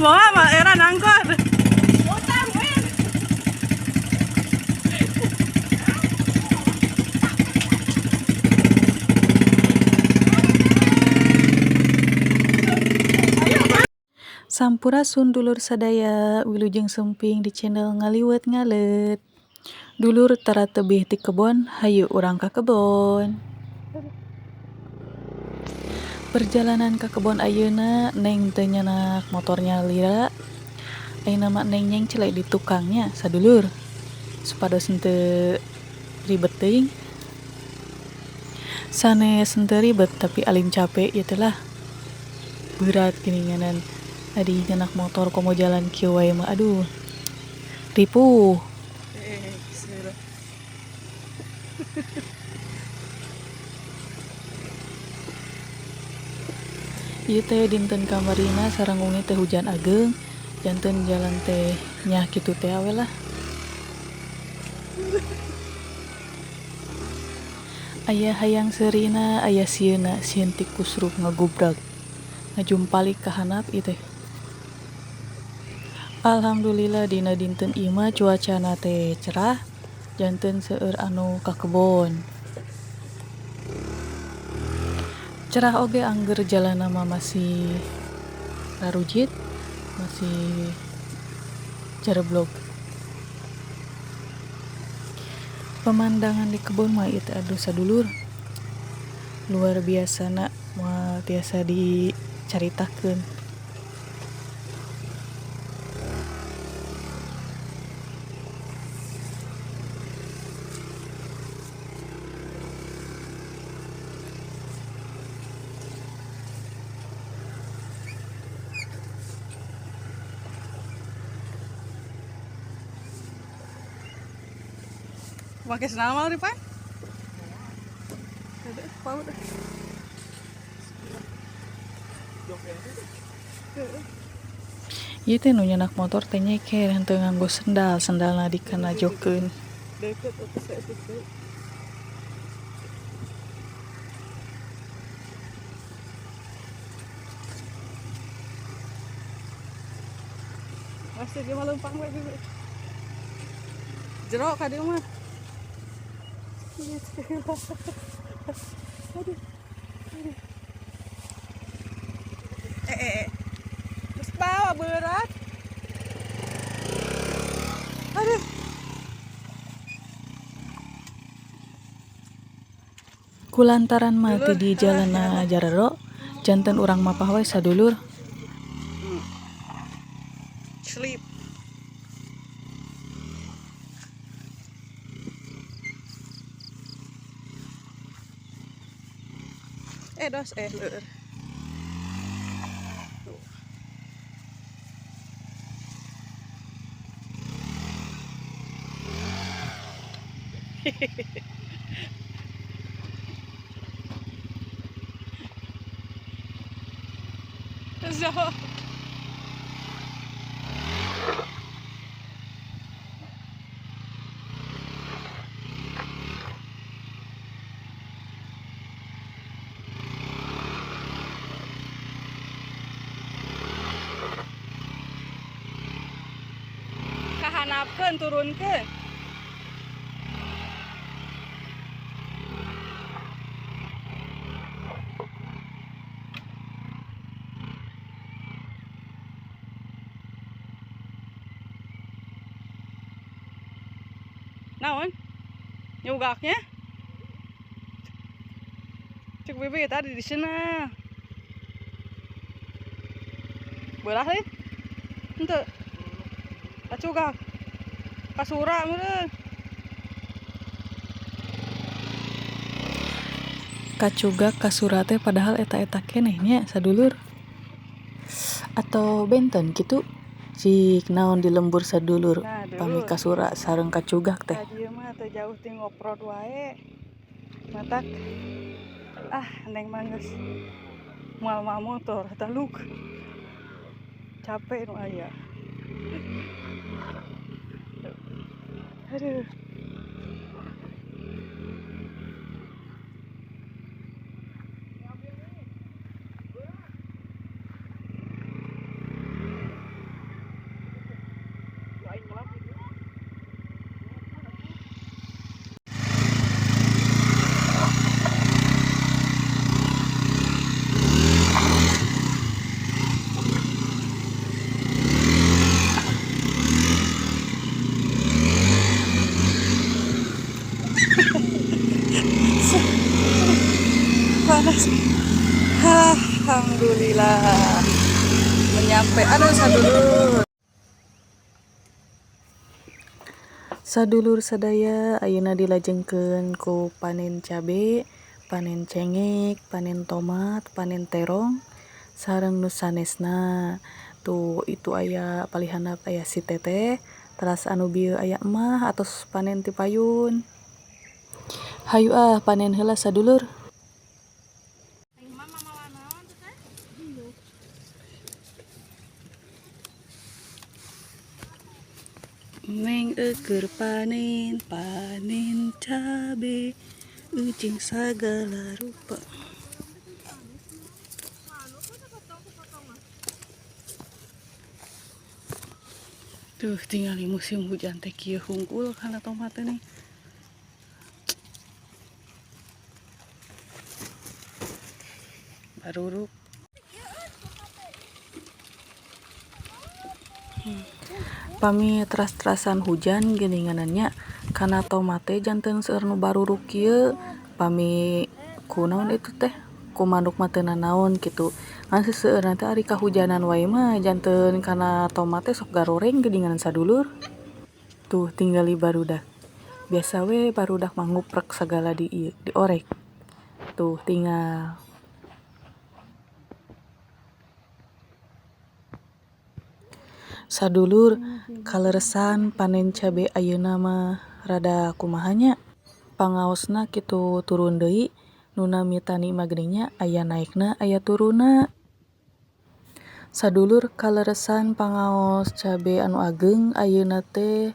Wah, mah era nangkot. Utang, win. Sampurasun dulur sadaya, wilujeng sumping di channel Ngaliwet Ngaleut. Dulur tara tebih ti kebon, hayu urang ka kebon. Perjalanan ka kebon ayeuna neng teu nyanak motornya lira. Ayeuna mah neng nyengcle di tukangnya sadulur. Supados henteu ribet teuing. Sanes henteu ribet tapi alim capek ieu teh lah. Berat geuninganan adi nyanak motor komo jalan kieu wae mah aduh. Ripuh. Bismillah. Ieu teh dinten kamarina sareng wengi teh hujan ageng, janten jalan teh nyah kitu teh we lah. Aya hayang seurina, aya sieuna, sieun ti kusruk ngagubrag. Ngajumpalik ka handap ieu teh. Alhamdulillah dina dinten ieu mah cuacana teh cerah, janten seueur anu ka kebon. Cerah oge angger jalanna mah masih rarujit, masih jareblog. Pemandangan di kebon mah ieu teh aduh sadulur. Luar biasana moal tiasa dicaritakeun. Pakai sendal mau Ripan? Ieu teh nu nyanak motor teh nyeker henteu nganggo sendal, sendalna dikena jokeun. Masih dia mah leumpang we bibi. Jero ka dieu mah. Aduh. Aduh. Terus bawa berat. Aduh. Kulantaran mati di jalanna jarero, janten urang mapah we sadulur. Sleep. Dos leur. So. Kahanapkeun turunkeun. Naon? Nyugaknya? Cek bibi tadi di sana. Belah sih? Henteu. Kacugak. Kasura meureun. Kacugak kasura teh padahal eta-eta keneh nya sadulur. Atau benten kitu? Cik naon di lembur sadulur Nah, dulur. pami kasura sareng kacugak teh. Tadi mah teu jauh ti ngoprod wae. Matak ah neng mah geus moal mawa motor taluk. Capek nu aya. Aduh. Panas. Alhamdulillah menyampe. Aduh sadulur. Sadulur sadaya ayeuna dilajengkeun ku panen cabe, panen cengek, panen tomat, panen terong, sareng nu sanesna. Tuh itu aya palih handap aya si teteh, teras anu bieu aya emah atos panen ti payun. Hayu ah panen heula sadulur. Neng eueur panen, panen cabe, jeung sagala rupa. Tuh tinggali musim hujan teh kieu hungkul kana tomat teh nih. Baruruk. Pami teras-terasan hujan geuninganna kana tomat teh janten seueur nu baruruk kieu. Pami kunaon itu teh ku manuk mah teu nanaon kitu. Ngan seseueurna teh ari kahujanan wae mah janten kana tomat teh sok garoreng geuningan sadulur. Tuh tinggali barudak. Biasa we barudak mah nguprek sagala di ieu diorek. Tuh tinggal. Sadulur kaleresan panen cabe ayeuna mah rada kumaha nya, pangaosna kitu turun deui nu nami tani mah geuning nya aya naekna aya turunna. Sadulur kaleresan pangaos cabe anu ageng ayeuna teh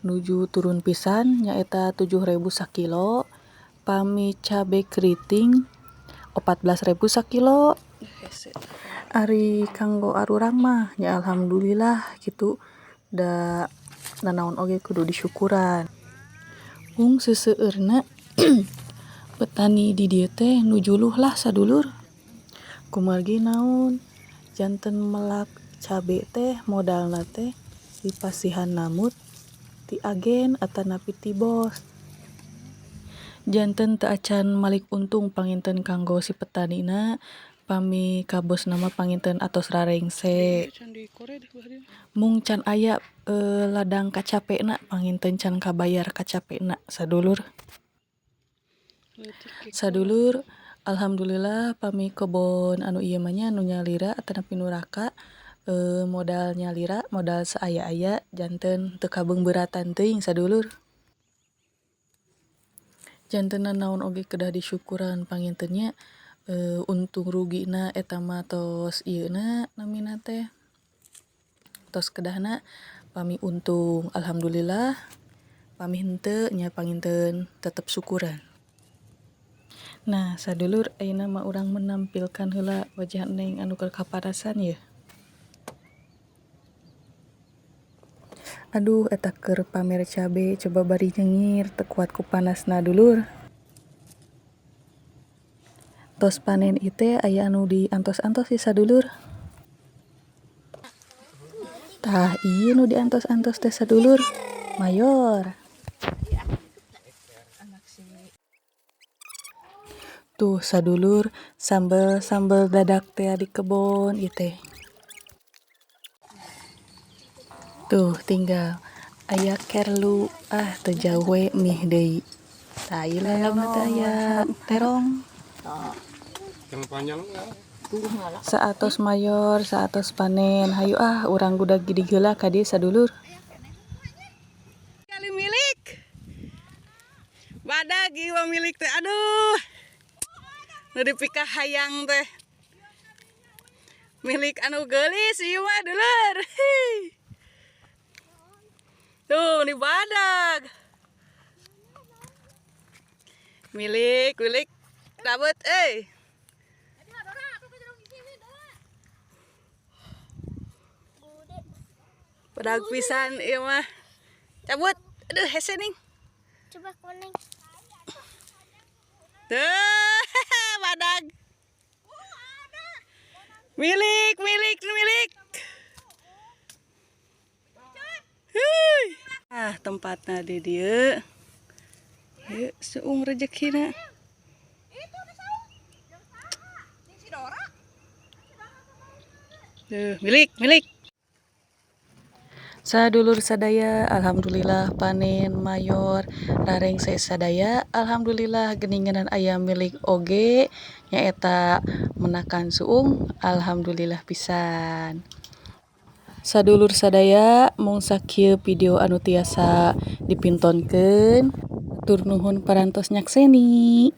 nuju turun pisan nyaeta 7.000 sakilo, pami cabe keriting 14.000 sakilo. Ari kanggo arurang mah nya alhamdulillah kitu da nanaon oge kudu disyukuran. Mung seseueurna petani di dieu teh nu juluh lah sadulur. Kumargi naon janten melak cabe teh modalna teh dipasihan namut ti agen atanapi ti bos. Janten teu acan malik untung panginten kanggo si petanina, pami ka bosna mah panginten atos rarengse. Mung can aya ladang kacapena panginten can kabayar kacapena sadulur. Sadulur alhamdulillah pami kebon anu ieu mah nya nu nyalira atanapi nu raka modal nyalira modal saaya-aya janten teu kabeungbeuratan teuing sadulur. Janten nanaon oge kedah disyukuran panginten nya untung rugina eta mah tos ieu na namina teh tos kedahna pami untung alhamdulillah, pami henteu nya panginten tetep syukuran. Nah sadulur ayeuna mah urang menampilkan heula wajah Neng anu keur kapanasan yeuh. Aduh eta keur pamer cabe coba bari nyengir teu kuat ku panasna dulur. Tos panen ieu teh aya anu diantos-antos sih sadulur. Tah ieu nu diantos-antos teh sadulur, mayor. Tuh sadulur sambel-sambel dadak teh di kebon ieu teh. Tuh tinggal aya kerlu ah teu jauh we mih deui. Tah ieu lalabna teh aya terong. Saatos mayor, saatos panen. Hayu ah urang gudag gidig heula ka dieu sadulur. Kali milik. Badag ieu milik teh aduh. Nu dipikahayang teh. Milik anu geulis ieu mah dulur. Tuh di badag. Milik, milik dabet euy. Badag pisan ieu mah. Cabut. Aduh hese ning. Coba kuning. Tuh, badag. Milik, milik, milik. Hei. Ah, tempatna di dieu. Ieu seung rejekina. Tuh, milik, milik. Sadulur sadaya, alhamdulillah panen mayor rarengse sadaya. Alhamdulillah geninganan aya milik oge, nyaeta menakan suung. Alhamdulillah pisan. Sadulur sadaya, mung sakieu video anu tiasa dipintonkeun. Hatur nuhun parantos nyakseni.